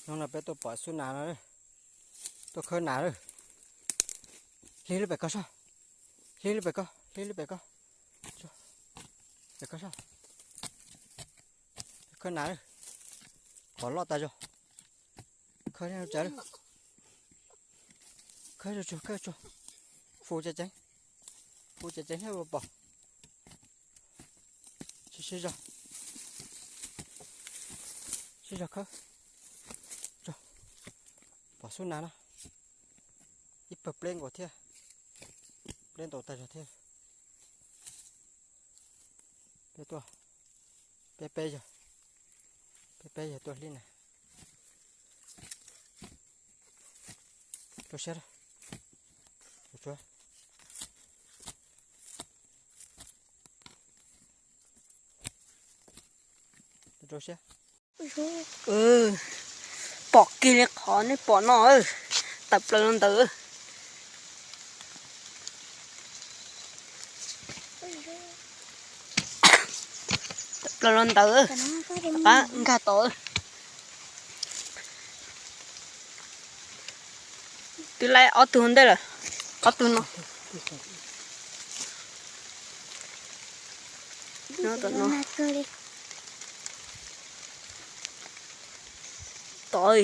Hnub no peb tuaj pom xub nas no, tuaj khawb nas lawm. Hliv lub pem ko soj, hliv lub pem ko, hliv lub pem ko, pem ko soj. Khawb nas lawm, qhov loj tas zog. Khawb tsa lawm, khawb tsuag, khawb tsuag, fu tsa ceev, fu tsa ceev thiaj pom. Sib zog, sib zog khawb, pom xub nas no, ib pawg pleb nkaus thiab, pleb ntau tag zog thiab. Peb tuaj, peb peb yawg, peb peb yawg tuaj hliv nas. Rau siab, rau siab. Pom kiag li qhov nej pom no, tawm plaws los ntawd. Tawm plaws los ntawd, pab nkag tod. Twb laib ob tug ntej lawm, ob tug no. Nyob tom no. Tod.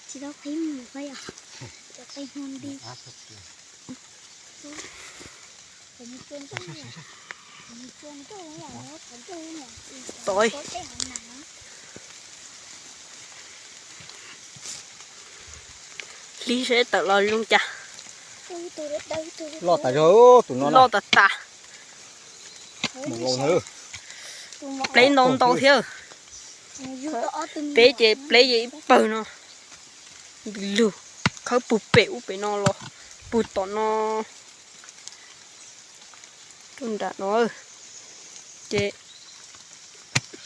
Tsis tau qhib mus, tsis tau qhib mus li. Tod. Hliv seb tawm los zoo cas. Loj tas zog tus no, loj tas tas. Pleb ntau ntau thiab. Peb ces pleb ces ib pawg no. Lug khawb puag pem ub pem no los puag tom no. Rau nram no, ces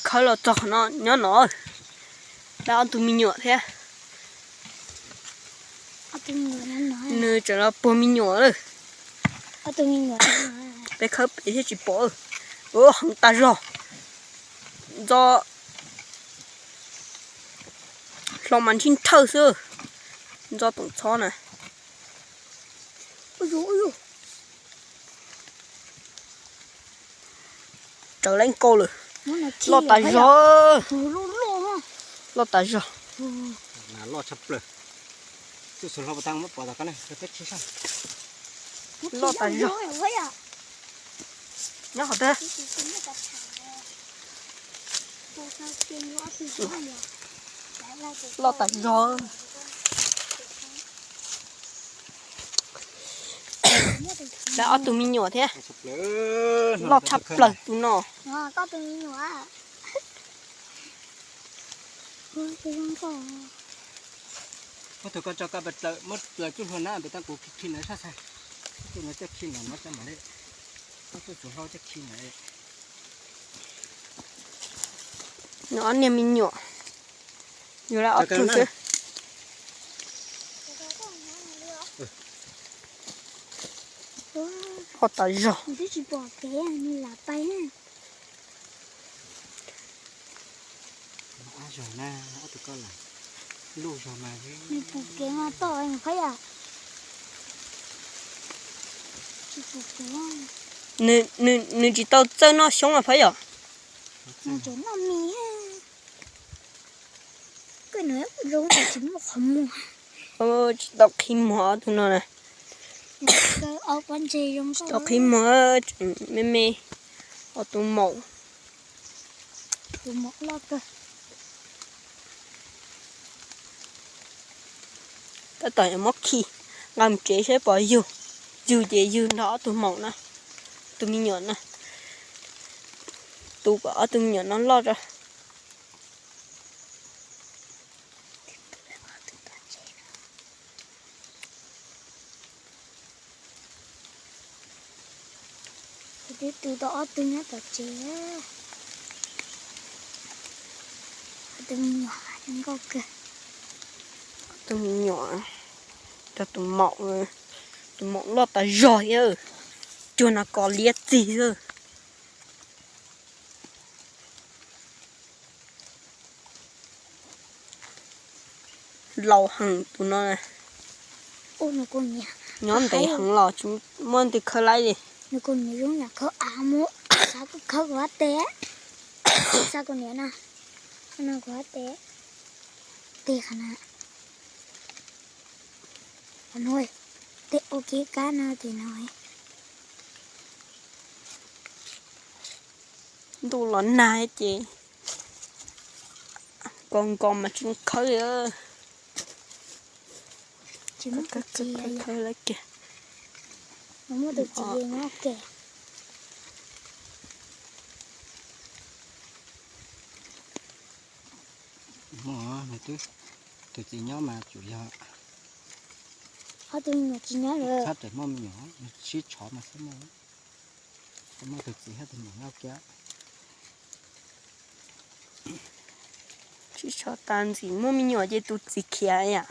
khawb los txog qhov no nyob no. Dab ob tug me nyuam thiab. Nws tseem los puag me nyuam lawm. Peb khawb pem thiab tsis pom. Ua heev tas zog. Ntxo hlo mas ntsij nrhawj xwb. Ntxo toom txhob na. Raws leej kaus lawm. Loj tas zog. Loj tas zog. Loj tshaj plaws. Loj tas zog. Nyob qhov twg? Loj tas zog. Dab ob tug me nyuam thiab. Loj tshaj plaws tus no. Muab tus ko tso ko pes plaws, muab plaws coj hlua na pes tau kuv khi khi ntawd sab xais. Coj no coj khi ntawd no coj mam li. Koj tuaj tsuv hlau coj khi ntawd. Nws ob niag me nyuam, yus lawv ob tug xwb. Loj tas zog. Nws tsis tau txawj noj xyoob mas phab yom. Tsis tau qhib muag ob tug no na. Tsis tau qhib muag, me me. Ob tug maum. Tab tom yuav muab khi nqa mus tsev seb puas yug. Yug ces yug nrog ob tug maum na, tus me nyuam na. Tu kom ob tug me nyuam no loj tso. Twb tu tau ob tug nyob tom tsev. Ob tug me nyuam zoo nkauj kawg. Ob tug me nyuam, tus maum, tus maum loj tas zog thiab, cuag nas kos liab txig xwb. Laus heev tus no. Nyob ntev heev los tsis muaj leej twg khawb laib li. Nws kuj nyiam zoo yam khawb av, muab xav kuv khawb kuv hab tes, xav kuv niam no, no kuv hab tes, tes qhov na, tes ua kev kab no tes no. Ntuj los nag ces nkaus nkaus mas tsis khawb li. Khawb lawm kiag. Tus txiv nyob mas tsuas yog txhob tes muaj me nyuam, sib tshov mas xwb muaj, muaj tus txiv hab tus muam nyob kiag. Sib tshov tas ntxim muaj me nyuam ces tus txiv khiav yam.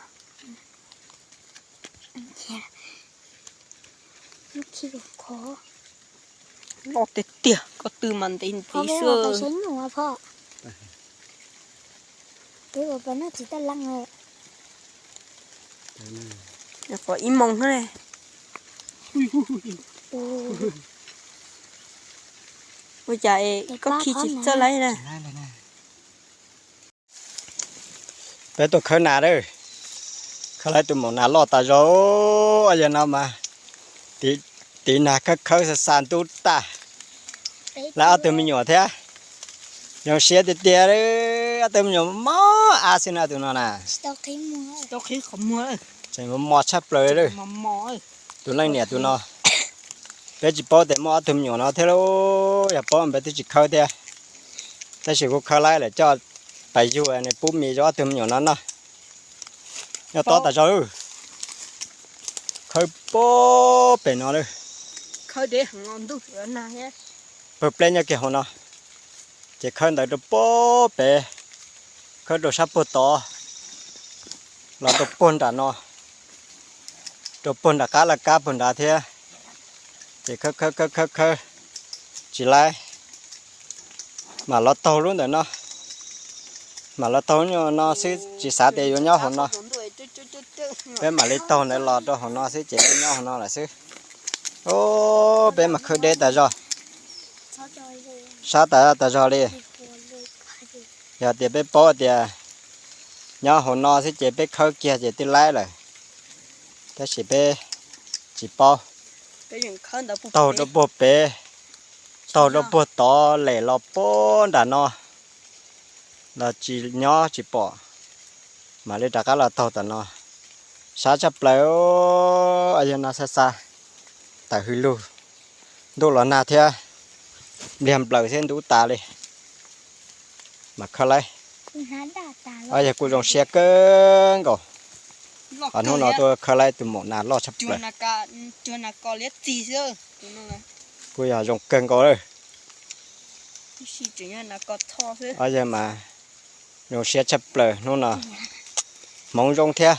Loj tiag tiag, ko tw mas ntev ntev xwb. Pom ib moos na. Ua cas koj khi tsis txawj laib na. Peb tuaj khawb nas lawm, khawb laib tus maum nas loj tas zog, yog no mas tiv nag khawb khawb xa xa ntub tag. Lawv ob tug me nyuam thiab, zoo siab tiag tiag, ob tug me nyuam mob ab xwb na tus no na. Tseem mos mos tshaj plaws li. Tus leej niam tus no, peb tsis paub tias muaj ob tug me nyuam no thiab lauj, yog paub peb twb tsis khawb thiab. Tab sis kuv khawb laib lawm coj pais yug nws pub mis rau ob tug me nyuam no noj. Nyob tob tas zog, khawb pob pem no lawm. Pawg pleb nyob kiag hauv no, ces khawb ntawd rau pob pem, khawb rau sab puag tod, los rau puag nram no, rau puag nram qab laj kab puag nrad thiab. Ces khawb khawb khawb khawb khawb tsis laib, mam los taug lub ntawm no, mam los taug no xwb, tsis xav tias yuav nyob hauv no. Peb mam li taug ntawd los rau hauv no xwb ces peb nyob hauv no lawm xwb. Peb mas khawb deb tas zog, sab tas tas zog li. Yog tias peb paub tias nyob hauv no xwb ces peb khawb kiag ces twb laib lawm, tab sis peb tsis paub. Taug rau puag pem, taug rau puag tod lem los puag nram no los tsis nyob tsis pom, mam li rov qab los taug tom no. Sab tshaj plaws, yog no xa xa tawm hws lug, ntuj los nag thiab, npliag nplaws thiab ntub tas li. Mas khawb laib, yog kuj zoo siab kawg nkaus. Hnub no tuaj khawb laib tus maum nas loj tshaj plaws. Kuj yog zoo kawg nkaus lawm. Yog mas zoo siab tshaj plaws hnub no. Hmoov zoo thiab,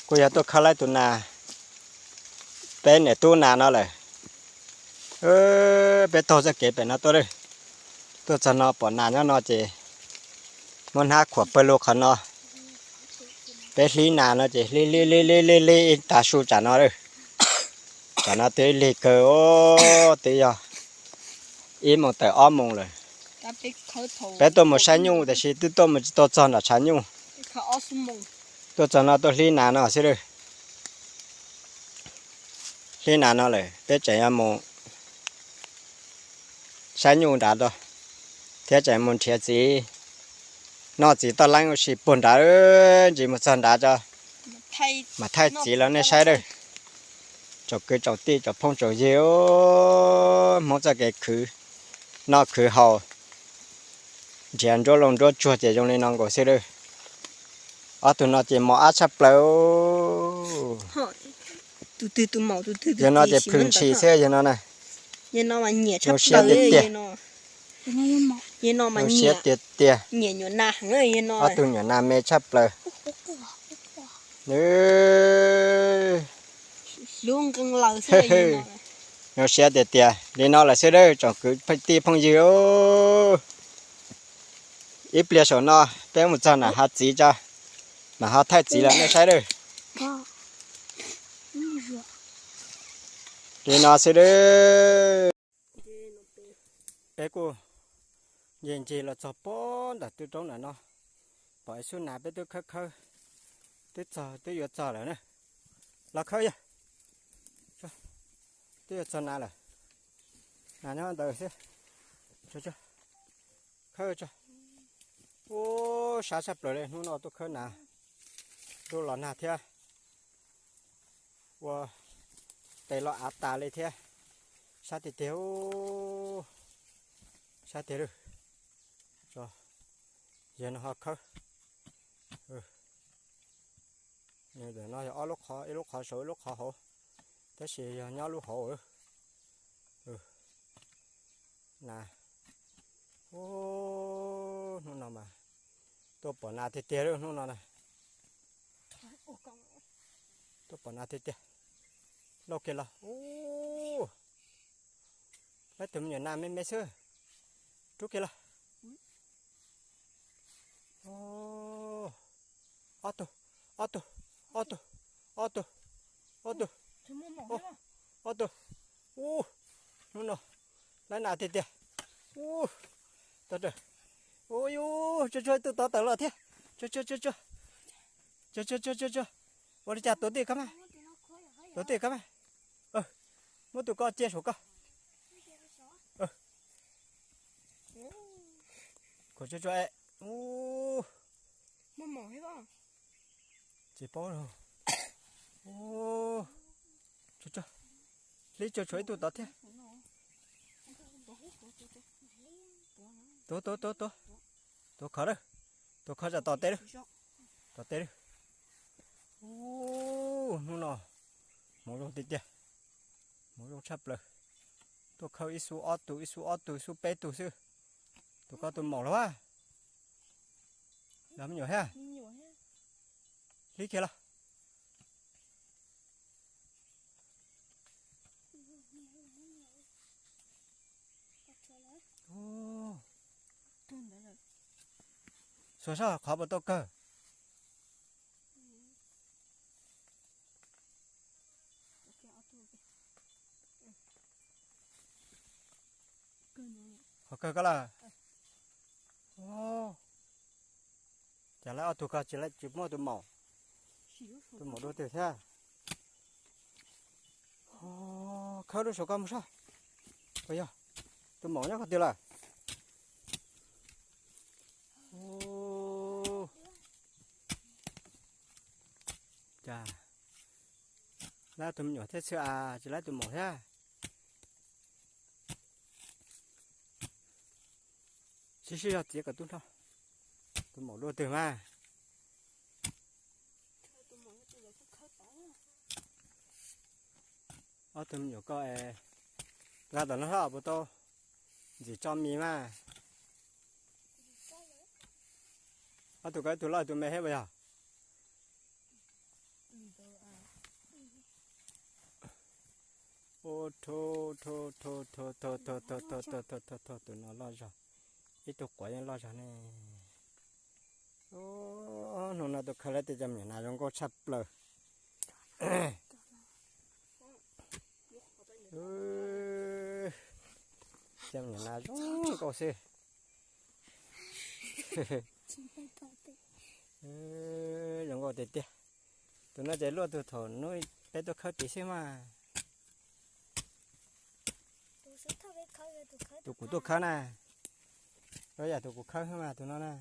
kuj yog tuaj khawb laib tus nas, peb niam tub nas no lawm. Peb taug txoj kev pem no tuaj, tuaj txog no pom nas nyob no ces muab hnab khuam pawg lug qhov no. Peb hlib nas no ces hlib hlib hlib hlib ib tag su tsam no lawm. Tsam no twb lig kawg, twb yog ib moos tawm ob moos lawm. Peb tuaj mus saib nyuj tiam sis twb tuaj mus tsis tau txog nram tshav nyuj. Tuaj txog no tuaj hlib nas no xwb lawm. Hlib nas no lawm peb tseem yuav mus saib nyuj nrad thiab tseem mus nrhiav txiv, noj txiv toj leeb ua si puag nrad, ntsis mus txog nrad tso mas thaij txiv los nej saib lawm. Tsoom kwv tsoom tij tsoom phooj tsoom ywg, Hmoob txoj kev khwv noj khwv haus, nrhiav nruab looj nruab tsuag ces zoo li no nkaus xwb lawm. Ob tug no ces mos ab tshaj plaws. Yog no ces plhws ntshis xwb yog no na. Zoo siab tiag tiag. Zoo siab tiag tiag. Ob tug nyuam nas me tshaj plaws. Zoo siab tiag tiag. Li no lawm xwb lawm tsoom kwv tij phooj ywg. Ib pliag saum no peb mus txog nram hav txiv tso, Mas ho thaij txiv lawm nej saib lawm. Li no xwb lawm. Peb kuj ncig ncig los txog pob ntawm tw roob ntawm no, pom ib xub nas peb twb khawb khawb, twb txog twb yuav txog lawm na. Los khawb yog, twb yuav txog nas lawm. Nas nyob ntawd xwb. Khawb tso. Ub, sab tshaj plaws li, hnub no tuaj khawb nas, ntuj los nag thiab, ua tes los av tas li thiab. Sab tiag tiag, sab tiag lawm. Yog no ho khawb. No yog ob lub qhov, ib lub qhov saud ib lub qhov hauv, tab sis yog nyob lub hauv. Na, hnub no mas tuaj pom nas tiag tiag lawm hnub no na. Tuaj pom nas tiag tiag. Lauj kiag los, ub, lawv tus me nyuam nas me me xwb. Rub kiag los. Ob tug, ob tug, ob tug, ob tug, ob tug, ob tug. Ub, hnub no lawv nas tiag tiag. Ub, tog, ub, yus tsuag tsuag ib tug tod tawm los thiab. Tsuag tsuag tsuag tsuag. Tsuag tsuag tsuag tsuag tsuag. Ua li cas tuav tij koj mas, tuav tij koj mas. Muab tus ko cia saum ko. Khuam tsuag tsuag es. Ub, tsis paub. Ub, tsuag tsuag. Hlib tsuag tsuag ib tug tod thiab. Tuav tuav tuav tuav. Tuav khov lawm. Tuav khov zam tom tes lawm. Tom tes lawm. Ub, hnub no hmoov zoo tiag tiag. Hmoov zoo tshaj plaws. Tuaj khawb ib xub ob tug, ib xub ob tug, ib xub peb tug xwb. Tus ko tus maum los a. Los me nyuam thiab. Hlib kiag los. Xuas soj qhov puas tau kawg. Qhov kawg ko lawm. Cas lawv ob tug ko tsis, tsis muaj tus maum, tus maum dua twg thiab. Khawb lub saum ko mus soj. Puas yog tus maum nyob qhov twg lawm? Cas lawv tus me nyuam thiab xwb as, tsis lawv tus maum thiab. Sib sib zog txiav kom tub nrho. Tus maum dua twg mas. Ob tug me nyuam ko es, lawv tom no hlob puas tau ntxim tso mis mas. Ob tug ko ib tug loj ib tug me thiab puas yog? Ub, tho tho tho tho tho tho tho tho tho tho tho, tus no loj zog, ib tug quav yeej loj zog ne. Hnub no tus khawb lawv tej cov me nyuam nas zoo nkauj tshaj plaws. Cov me nyuam nas zoo nkauj xwb. Zoo nkauj tiag tiag. Tus no ces luaj tus thaum hnub peb tuaj khawb tid xwb mas. Tus kuv tuaj khawb na, yog tus kuv khawb xwb mas tus no na.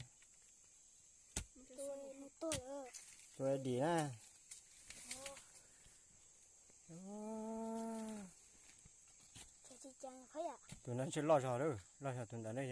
Tus dim na. Tus no ntshe loj zog lawm, loj zog tus ntawd ne.